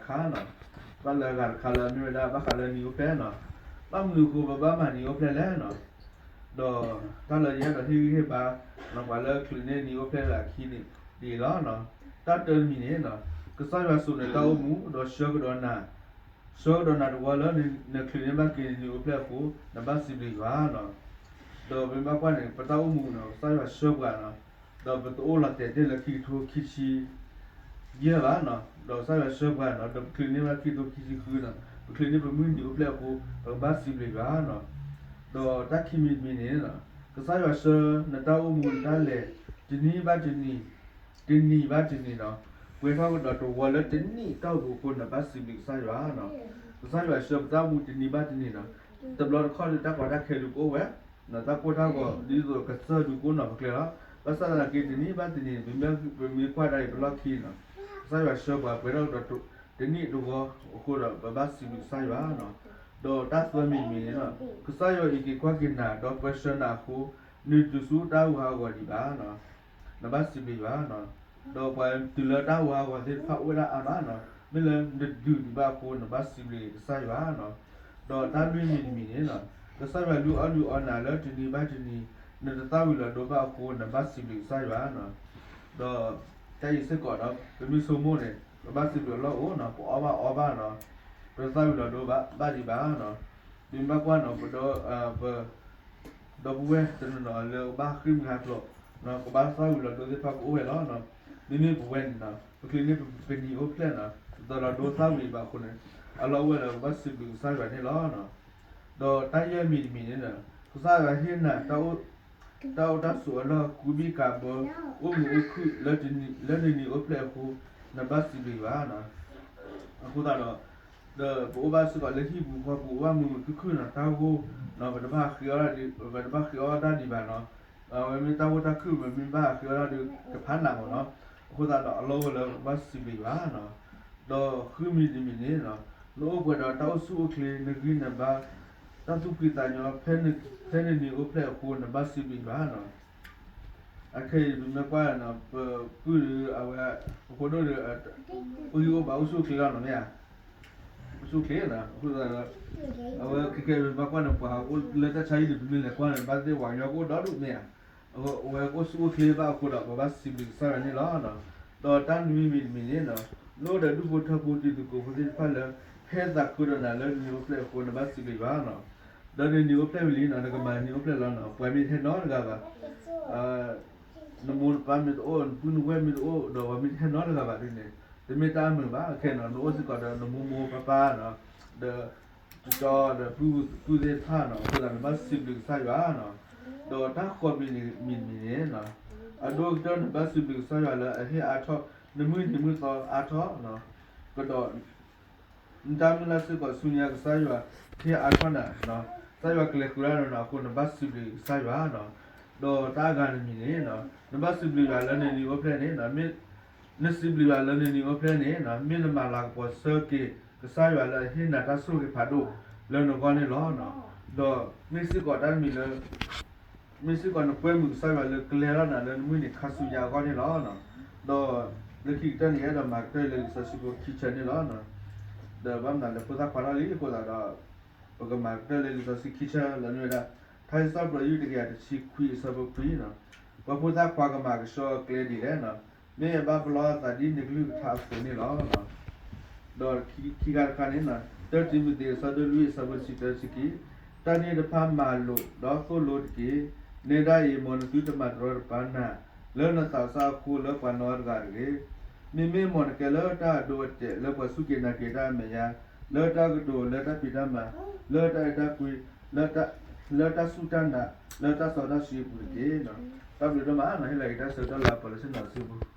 ခါနီၤ, ဘၣ်လၢအဂၤတခါလၢအမ့ၢ်ဝဲဒၣ် ဘၣ်ဃးလၢနံၤအိၣ်ဖျဲၣ်နီၤ, ဘၣ်မနုၤအဃိပဘၣ်မၤနံၤအိၣ်ဖျဲၣ်လဲၣ်နီၤ, ဒီးတၢ်လၢယအဲၣ်ဒိးဟ့ၣ်ဂံၢ်ဟ့ၣ်ဘါ ပှၤလၢချုးန့ၢ်နံၤအိၣ်ဖျဲၣ်လၢအခံန့ၣ် ဒ်အံၤလီၤ. တၢ်တမံၤန့ၣ်, ကစၢ်ယွၤစိာ်နတၢ်အိၣ်မူ ဒီးဆှၢကဒီးနၤ ဆှၢကဒီးနၤတဝီလၢနချုးန့ၢ်ဘၣ်က့ၤနံၤအိၣ်ဖျဲၣ်အဃိ နဘၣ်စံးဘျုးယွၤနီၤ. ဒီးပမ့ၢ်ဘၣ်ကွၢ်န့ၣ် ပတၢ်အိၣ်မူနီၤ ကစၢ်ယွၤဆှၢပှၤနီၤ, ဒီးပတအိၣ်လီၤတဲာ်တ့ၢ်လၢခံကထိခံဆံ ယဲၢ်ဘၣ်နီၤ, ဒီးကစၢ်ယွၤဆှၢပှၤနီၤ ဒီးပချုးန့ၢ်ဘၣ်ခံကထိခံဆံဃုနီၤ, ပချုးန့ၢ်ပမုၢ်နံၤအိၣ်ဖျဲၣ်အဃိ ပကဘၣ်စံးဘျုးယွၤနီၤ. ဒီးတၢ်ခံမံၤတမံၤန့ၣ်, ကစၢ်ယွၤဆှၢနတၢ်အိၣ်မူနတၢ်လဲၤ တနံၤဘၣ်တနံၤ တနံၤဘၣ်တနံၤနီၤ, ပှဲၤထီၣ်ကဒီးတဝီလၢတနံၣ်တၢ်အိၣ်ဖှိၣ်အဃိ နဘၣ်စံးဘျုးကစၢ်ယွၤနီၤ. ကစၢ်ယွၤဆှၢပတၢ်အိၣ်မူတနံၤဘၣ်တနံၤနီၤ, တဘျီတခီၣ်ဒီးတၢ်ကီတၢ်ခဲဒုးကအိၣ်ဝဲ, တၢ်ကိၢ်တၢ်ဂီၤဒ်သိးကစၢၢ်ဒုးကအိၣ်နီၤပကျဲလီၤ. ဘၣ်ဆၣ်သနာ်က့တနံၤဘၣ်တနံၤ ပမ့ၢ်ကွၢ်ဒၣ်အံၤပလီၢ်ခံနီၤ, ကစၢ်ယွၤဆှၢပှၤပှဲၤထီၣ်ကဒီး တနံၣ်တဝီအဃိဒီး ပဘၣ်စံးဘျုးကစၢ်ယွၤနီၤ. ဒီးတၢ်သၢမံၤတမံၤန့ၣ်, ကစၢ်ယွၤအံးက့ၤကွၢ်က့ၤနၤ ဒီးပၢဆှၢနၤအဃိ နတတုၤဆူတၢ်အုၣ်ဟးဂီၤဒံးဘၣ်နီၤ, နဘၣ်စံးဘျုးယွၤနီၤ. ဒီးပှၤတုၤလၢတၢ်အုၣ်ဟးဂီၤသ့ၣ်တဖၣ်အိၣ်ဝဲဒၣ်အါမးနီၤ, မ့ၢ်လၢနတဒုးဒံးဘၣ်အဃိ နဘၣ်စံးဘျုးကစၢ်ယွၤနီၤ. ဒီးတၢ်လွံၢ်မံၤတမံၤန့ၣ်, ကစၢ်ယွၤလုၢ်အီၣ်လုၢ်အီနၤလၢတနံၤဘၣ်တနံၤ နတသၣ်ဝံၤလီၤဒိဘၣ်အဃိ နဘၣ်စံးဘျုးကစၢ်ယွၤနီၤ. ဒီးတၢ်အံၤစ့ၢ်ကီးနီၤ ပမ့ၢ်ဆိကမိၣ်န့ၣ် ပဘၣ်စံးဘျုးအလီၢ်အိၣ်နီၤ, ပအီၣ်ဘၣ်အီဘၣ်နီၤ, ပတသၣ်ဝံၤလီၤဒိဘၣ်ဒံးဘၣ်နီၤ. ပမ့ၢ်ဘၣ်ကွၢ်နီၤ ပ ဒီပုၢ်ဝဲၢ်တနီၤနီၤလၢကဘၣ်ဃ့ၢ်မှံဟးဖျိး, ကဘၣ်သၣ်ဝံၤလီၤဒိသ့ၣ်တဖၣ်ကအိၣ်ဝဲလီၤ. မ့မ့ၢ်ပဝဲန့ၣ်နီၤ ပချုးန့ၢ်ပနံၤအိၣ်ဖျဲၣ်နီၤ ပတလီၤဒိသၣ်ဝံၤဘၣ်အဃိန့ၣ် အလီၢ်အိၣ်ဝဲလၢပဘၣ်စံးဘျုးကစၢ်ယွၤန့ၣ်လီၤ. ဒီးတၢ်ယဲၢ်မံၤတမံၤန့ၣ်, ကစၢ်ယွၤဟ့ၣ်နၤ တၢ်အိၣ်တၢ်ဆိးအလီၢ် ကူဘံၣ်ကးဘၢ အိၣ်မုာ်အိၣ်ခုၣ် လၢနနံၤအိၣ်ဖျဲၣ်အဃိ နဘၣ်စံးဘျုးယွၤနီၤ. အဃိသတးဒီး ဒီးပအိၣ်ဘၣ်စ့ၢ်ကီးလၢဟံၣ်ပူၤဃီပူၤ အိၣ်ဘၣ်မုာ်မုာ်ခုၣ်ခုၣ်နီၤ, တၢ်ဂိၢ်နီၤ ပတဘၣ်ဃ့အီၣ်တၢ်ဒံးဘၣ်နီၤ. အဝဲမ့ၢ်တၢ်ဂိၢ်တၢ်ခုၣ် ပမ့ၢ်ဘၣ်ဃ့အီၣ်တၢ်ဒုး ကဖးနးမးနီၤ. အဃိသတးဒီးအလီၢ်အိၣ်ဝဲလၢပဘၣ်စံးဘျုးယွၤနီၤ. ဒီးဃုမံၤတမံၤန့ၣ်, နအိၣ်ပှဲၤဒီးတၢ်အိၣ်ဆူၣ်အိၣ်ချ့ နဂံၢ်နဘါ တၢ်သူၣ်ဖှံသးညီ ဖဲနနံၤအိၣ်ဖျဲၣ်အဃိ နဘၣ်စံးဘျုးယွၤနီၤ. အခဲအံၤပမ့ၢ်ကွၢ်နီၤ ပပုၢ်ဒီးအဝဲ ပဖိဒိၣ်ဒီး အိၣ်ဂံၢ်အိၣ်ဘါအိၣ်ဆူၣ်အိၣ်ချ့လီၤနီၤမ့ၢ်ဧါ. အိၣ်ဆူၣ်အိၣ်ချ့နီၤ အဃိသတးဒီး အဝဲခဲကဲပမ့ၢ်ဘၣ်ကွၢ်န့ၣ် ပှၤအိၣ်လၢတၢ်ဆါဟံၣ်ဒီး ပမ့ၢ်လဲၤကွၢ်န့ၣ် ဘၣ်သ့ၣ်ပှၤကညီကအိၣ်ဒီဒူၣ်မ့ၢ်ဧါ. အဝဲအိၣ်ဆူၣ်အိၣ်ချ့ဘၣ်အဃိဒီး ပဘၣ်စံးဘျုးကစၢ်ယွၤန့ၣ်လီၤ. ဒီးတၢ်နွံမံၤတမံၤန့ၣ်, နအိၣ်ဒီးဒူၣ်ဖိထၢဖိတံၤသကိးဖိသ့ၣ်တဖၣ်လၢ ဟဲသးခုဒီးနၤလၢနနံၤအိၣ်ဖျဲၣ်အဃိ နဘၣ်စံးဘျုးယွၤနီၤ. ဒီးနနံၤအိၣ်ဖျဲၣ်ဝံၤလံနီၤ နကမၤနံၤအိၣ်ဖျဲၣ်လီၤနီၤ ပှၤမ့ၢ်တဟဲနီတဂၤဘၣ် နမိၢ်နပၢ်မ့ၢ်တအိၣ် နပုၢ်နဝဲၢ်မ့ၢ်တအိၣ် ဒီးပှၤမ့ၢ်တဟဲနီတဂၤဘၣ်ဒ်န့ၣ် တမ့ၢ်တၢ်အမုာ်ဘၣ်. ခဲနီၤ နအိၣ်စ့ၢ်ကီးဒီးနမိၢ်မိၢ်ပၢ်ပၢ်နီၤ ဒီး ကၠီဒီးပုၢ်သ့ၣ်တဖၣ်နီၤ အဃိသတးနဘၣ်စံးဘျုးကစၢ်ယွၤနီၤ. ဒီးတၢ်ဃိးမံၤမံၤန့ၣ်နီၤ အဒိအကတၢၢ်နဘၣ်စံးဘျုးကစၢ်ယွၤလၢအဟ့ၣ်အါထီၣ် နမုၢ်နံၤမုၢ်သီအါထီၣ် ကဒီး နတၢ်မုၢ်လၢ်စ့ၢ်ကီးဆူညါ ကစၢ်ယွၤဟ့ၣ်အါထီၣ်နၤ, ကစၢ်ယွၤကလဲၤဃုာ်တၢ်ဒီးနၤအဃိ နဘၣ်စံးဘျုးကစၢ်ယွၤနီၤ. ဒီးတၢ်အဂၤတမံၤန့ၣ် နဘၣ်စံးဘျုးယွၤလၢနနံၤအိၣ်ဖျဲၣ်န့ၣ် မ့ၢ် နစံးဘျုးယွၤလၢနနံၤအိၣ်ဖျဲၣ်န့ၣ် မ့ၢ်နမၤလၤကပီၤဆၢက့ၤ ကစၢ်ယွၤလၢအဟ့ၣ်နၤတၢ်ဆိၣ်ဂ့ၤဖးဒိၣ်လၢနဂီၢ်န့ၣ်လီၤ. ဒီးမ့ၢ်စ့ၢ်ကီးတၢ်တမံၤလၢ မ့ၢ်စ့ၢ်ကီးနကွဲမုာ်ကစၢ်ယွၤလၢကလဲၤထီၣ်နၤလၢနမုၢ်နံၤခါဆူညါအဂီၢ်န့ၣ်လီၤ. ဒီးလၢခံကတၢၢ်န့ၣ် အဲၣ်ဒိးမၤကတၢၢ်လၢလံာ်စီဆှံဖိခံဆၢန့ၣ်လီၤ. ဒီးဘၣ်မနုၤလၢဖိသၣ်ခွါထီၣ်လံအဃိသတးဒီး ပကမၤကတၢၢ်လၢလံာ်စီဆှံခံဆၢလၢနုၤဝဲဒၣ် ထါစံးထီၣ်ပတြၢၤ ယုၢ်တကယၤတဆံခွံအဆၢဖိခွံနီၤ, ပှၤဖိသၣ်ခွါကမၤကဆှီအကျဲဒ်လဲၣ်နီၤ, မ့ၢ်အဘၣ်ပလီၢ်အသးဒ်နကလုၢ်ကထါအသိးန့ၣ်လီၤ. ဒီးခံခါတခါန့ၣ် တၢတံၤမသ့း အဆၢဒိၣ်လွံၢ် အဆၢဖိတဆံတၢ တဆံခံ, တၢ်န့ၣ်တဖၣ်မၤလိာ်ဒီးသိၣ်လိတက့ၢ်. နဲဒၣ်အံၤ မ်နသုတမၤတရီတပါနၤ လၢနသးစၢ်အဃိလၢပှၤနီတဂၤတဂ့ၤ. မ့မ့ၢ်မ်နကဲလၢတၢ်အဒိအတဲာ် လၢပှၤစူၢ်က့ၤနာ်က့ၤတၢ်အမဲာ်ညါ, လၢတၢ်ကတိၤ, လၢတၢ်ဖံးတၢ်မၤ, လၢတၢ်အဲၣ်တၢ်ကွံ, လၢတၢ်စူၢ်တၢ်နာ်, လၢတၢ်စီတၢ်ဆှံအပူၤတက့ၢ်. တၢ်ဘျုးဒိၣ်မးနီၤ ဟ့ၣ်လီၤက့ၤတၢ်ဆၢကတီၢ်လၢအပှဲၤလၢဆ့ၣ်နီၤစုပူၤ